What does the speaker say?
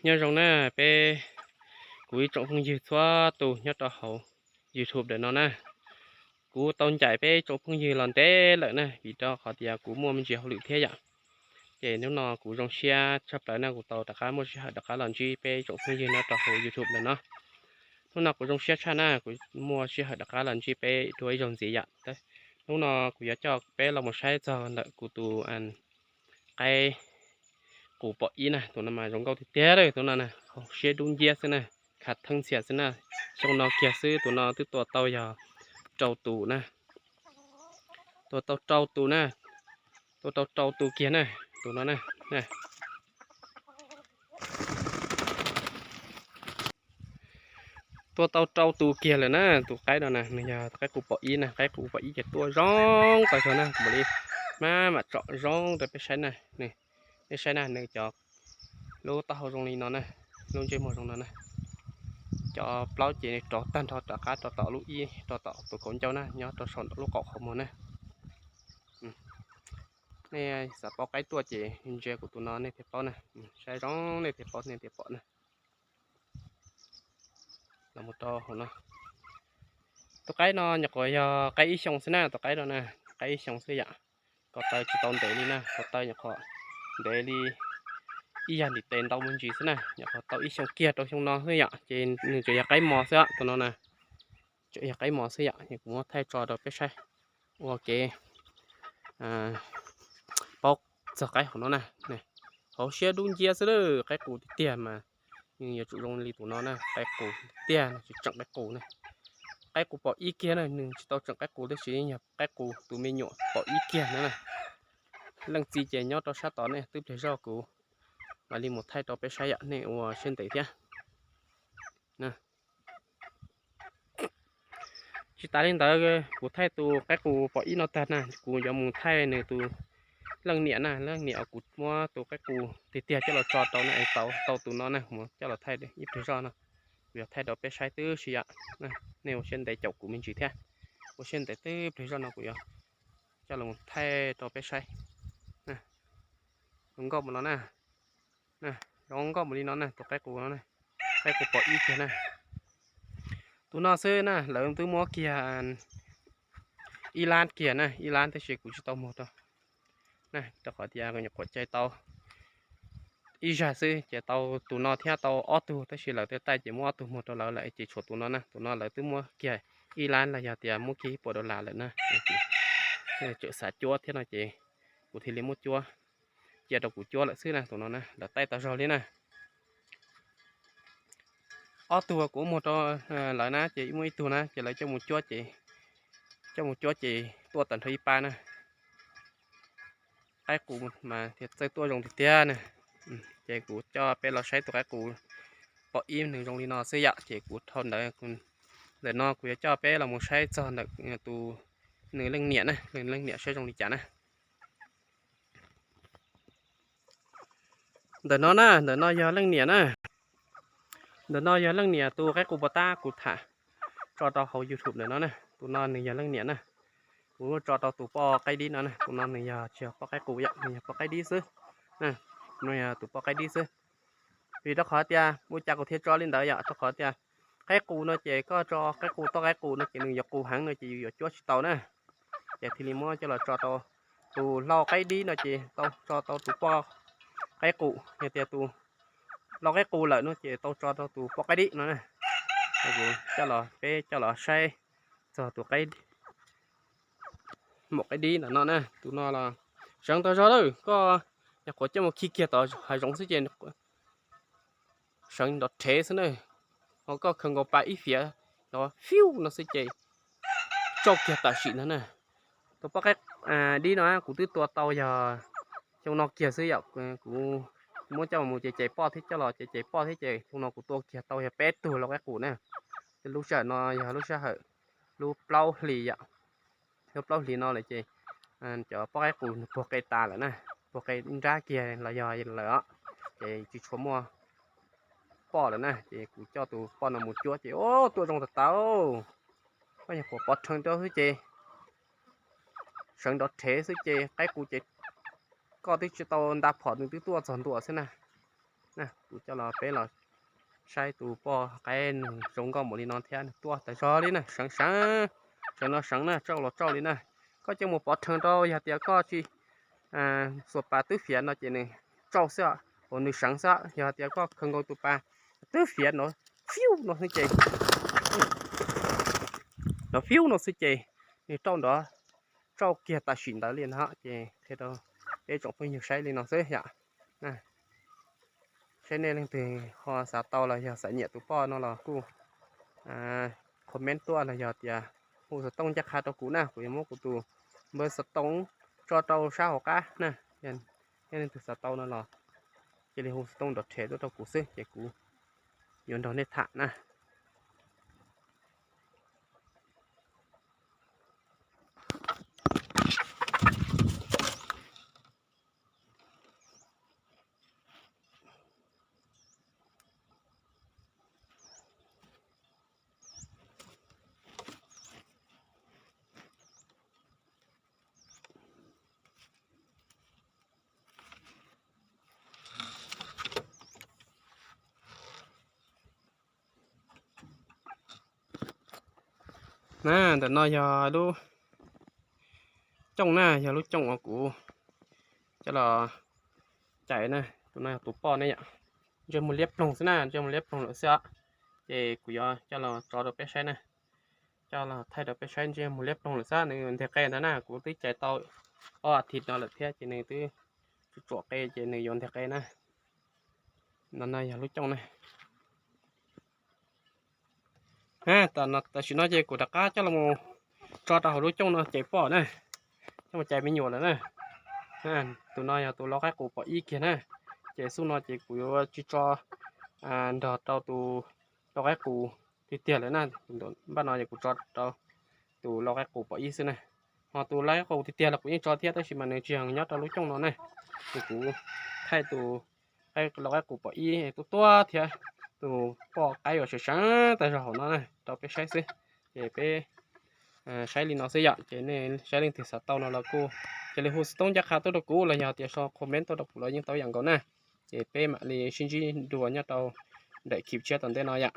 Nyob zoo na peb, kuv ib tsoom phooj ywg txhua tus nyob rau hauv YouTube ntawm no na. Kuv tau ncaim peb tsoom phooj ywg los ntev lawm na, vim rau qhov tias kuv muaj me ntsis hauj lwm thiab yom. Ces hnub no kuv zoo siab tshaj plaws na, kuv tau rov qab muaj sij hawm rov qab los ntsib peb tsoom phooj ywg nyob rau hauv YouTube ntawm no. Hnub no kuv zoo siab tshaj na, kuv muaj sij hawm rov qab los ntsib peb dua ib zaug ntxiv yom. Hnub no kuv yuav coj peb los mus saib txog ntawm kuv tus qaib qus pom ib na, tus no mas zoo nkauj tiag tiag li tus no na, siab dub nciab xwb na, khav theeb ntxhias xwb na. Xyoo no kiag xwb tus no twb tua tau yog rau tus na, tua tau rau tus na, tua tau rau tus kiag na, tus no na. Tua tau rau tus kiag lawm na, tus qaib no na, nws yog qaib qus pom ib na, qaib qus pom ib ces tuaj zoo tau zog na, kuv mam li mam mam tsom zoo rau peb saib na. Nej saib na, nws cov lub taub hau zoo li no na, lub ntsej muag zoo no na. Cov plaub ces rov tag nrho rov qab rau tom lub ib, rau tom tus kaum ncauj na, nyob rau saum lub qaum qhov muag na. Nej xav paub qaib tuaj ces ntsia kuv tus no nej thiaj paub na, saib zoo nej thiaj paub nej thiaj pom na. Los mus rau hauv no. Tus qaib no nyuam qhuav yog qaib ib xyoos xwb na, tus qaib no na, qaib ib xyoos xwb yom. Ko taw tsis tau ntev li na, ko taw nyuam qhuav ntev li ib yam ntiv tes ntau me ntsis xwb na, nyuam qhuav tau ib xyoos kiag rau xyoo no xwb yom, ces nws tseem yog qaib mos xwb tus no na. Tseem yog qaib mos xwb yom, kuv muab thaij tso rau peb saib ua kev paub txog qaib hauv no na. Hauv siab dub nciab xwb lawm, qaib qus tiag tiag mas nws yuav tsum zoo li tus no na, qaib qus tiag, tsis tseem qaib qus na. Qaib qus pom ib kiag na, nws tsis tau tseem qaib qus tab sis yog qaib qus tus me nyuam pom ib kiag no na. Leej txiv ces nyob rau sab tod ne, twb pliag zog kuv mam li mus thaij rau peb saib yom, nej ua siab ntev thiab. Tsis tas li ntawd, kuv thaij tus qaib qus pom ib no tag na, kuv yuav mus thaij nws tus leej niam na, leej niam kuv muab tus qaib qus tiag tiag coj los tso rau na, tau tus no na, mus coj los thaij ib pliag zog no. Kuv yuav thaij rau peb saib tib si yom. Nej ua siab ntev caum kuv me ntsis thiab, ua siab ntev tib pliag zog no kuv yuav coj los thaij rau peb saib. Zoo nkauj mus no na, zoo nkauj mus li no na, tus qaib qus no, qaib qus pom ib kiag na. Tus no xwb na, lawv twb muab kiag ib lab kiag na, ib lab tab sis kuv tsis tau muag rau na, rau qhov tias nyuam qhuav cais tau ib zag xwb ces tau tus no thiab tau ob tug, tab sis lawv tej taij ces muab ob tug muag rau lawv lawm ces tshuav tus no na. Tus no lawv twb muab kiag ib lab los yog tias muab kiag ib puas dollar lawm na. Tseem xav cuab thiab no ces kuv thiaj li muab cuab, cia rau kuv cuab lawm xwb na. Tus no na lawv taij tau zog li na. Ob tug kuv muag rau lawv na ces muaj ib tug na ces lawv coj mus cuab ces, coj mus cuab ces tuaj tag nrho ib pab na. Qaib qus mas thiaj txawj tuaj zoo tiag tiag na. Ces kuv coj peb los saib tus qaib qus pom ib nws zoo li no xwb yom, ces kuv dhau ntawd, ntawm no kuv yuav coj peb los mus saib txog ntawm tus, nws leej niam na, nws leej niam saib zoo li cas na. Ntawm no na, ntawm no yog leej niam na. Ntawm no yog leej niam tus qaib qus pos tab kuv tham tso rau hauv YouTube ntawm no na. Tus no nws yog leej niam na. Kuv tso rau tus poj qaib dib no na, tus no nws yog tsis yog poj qaib qus yom, nws yog poj qaib dib xwb. Nws yog tus poj qaib dib xwb. Vim rau qhov tias ua cas kuv thiaj tso li ntawd yom, rau qhov tias qaib qus no ces koj tso qaib qus toj qaib qus no ces nws yuav qus heev no ces yus yuav cuab tsis tau na. Ces thiaj li muab coj los tso rau tus hlau qaib dib no ces tau tso tau tus poj qaib qus, yog tias tus hlau qaib qus lawm no ces tau tso rau tus poj qaib dib no na. Coj los, peb coj los saib txog tus qaib, maum qaib dib ntawm no na. Tus no los seev tau zog lawm, koj nyuam qhuav coj mus khi kiag tod hav zoov xwb ces seev nrov rhev xwb na. Ho koj khaws nkaus pa ib fiav nrov fiu no xwb ces tsauj kiag tam sim ntag na. Tus poj qaib dib no kuv twb tua tau yog xyoo no kiag xwb yom, kuv muab coj mus ces ces poj thiab, coj los ces ces poj thiab ces xyoo no kuv tua kiag tau yog peb tug hlau qaib qus na. Lub sij hawm no yog lub sij hawm lub plaub hlis yom, lub plaub hlis no lawm ces cov poj qaib qus nws puag qe tas lawm na, puag qe nrab kiag los yog lawm os, ces tsis tshua muaj poj lawm na, ces kuv coj tus poj no mus cuab ces o, tuaj zoo tas tas. Koj nyuam qhuav pov rheev rau xwb ces seev nrov rhev xwb ces qaib qus ces koj twb tsis tau nta phom nws twb tuaj txog ntua xwb na. na, kuv coj los peb los saib tus poj qaib nws zoo nkauj npaum li no thiab nws tuaj tas zog li na, seev seev, seev los seev na, tsauj los tsauj li na. Koj coj mus pov rhees rau yog tias koj tsis xuas pas twb fiav no ces nws tsauj xwb, uas nws seev xwb. Yog tias koj khaws nkaus tus pas twb fiav no, fiu no xwb ces, no fiu no xwb ces nws rauj nrov, tsauj kiag tam sim ntawd li ntag. Ces qhia rau peb tsoom phooj ywg saib li no xwb yom. Saib nej leej twg ho xav tau los yog xav nyiam tus poj no los kuj comment tuaj los yog tias hu xov tooj ncaj qha rau kuv na, kuv yuav muab kuv tus npawb xov tooj tso rau sab hauv qab na. Nej leej twg xav tau no los cia li hu xov tooj nrov rhe tuaj rau kuv xwb ces kuv yuav nrog nej tham na. Na, ntawm no yog lub cooj na, yog lub cooj uas kuv coj los cais na. Tus no yog tus poj ne yom. Ntsej muag liab ploog xwb na, ntsej muag liab ploog lawm xwb os. Ces kuv yuav coj los tso rau peb saib na. Coj los thaij rau peb saib, ntsej muag liab ploog lawm xwb, nws nteg qe ntag na. Kuv twb cais tau ob as thiv no lawm thiab ces nws twb tsuam qe ces nws yuav nteg qe na. No no yog lub cooj na. Tam sim no ces kuv rov qab coj los tso rau hauv lub cooj no ces poj na, coj mus cais me nyuam lawm na. Tus no yog tus lau qaib qus pom ib kiag na. Ces xub no ces kuv yuav tsis tso nrog rau tus lau qaib qus tiag tiag lawm na. Npaj no ces kuv tso rau tus lau qaib qus pom ib xwb na. Ho tus lau qaib qus tiag tiag los kuv yeej tso thiab, tab sis mas nws tsis yog nyob rau lub cooj no na. Ces kuv thaij tus lau qaib qus pom ib tuaj tuaj thiab tus poj qaib uas seev seev tas zog hauv no na rau peb saib xwb. Ces peb saib li no xwb yom. Ces nej saib leej twg xav tau no los kuj cia li hu xov tooj ncaj qha tuaj rau kuv los yog tias sau comment tuaj rau kuv los yeej tau yam nkaus na. Ces peb mam li sib ntsib dua nyob rau daim clip tshiab tom ntej no yom.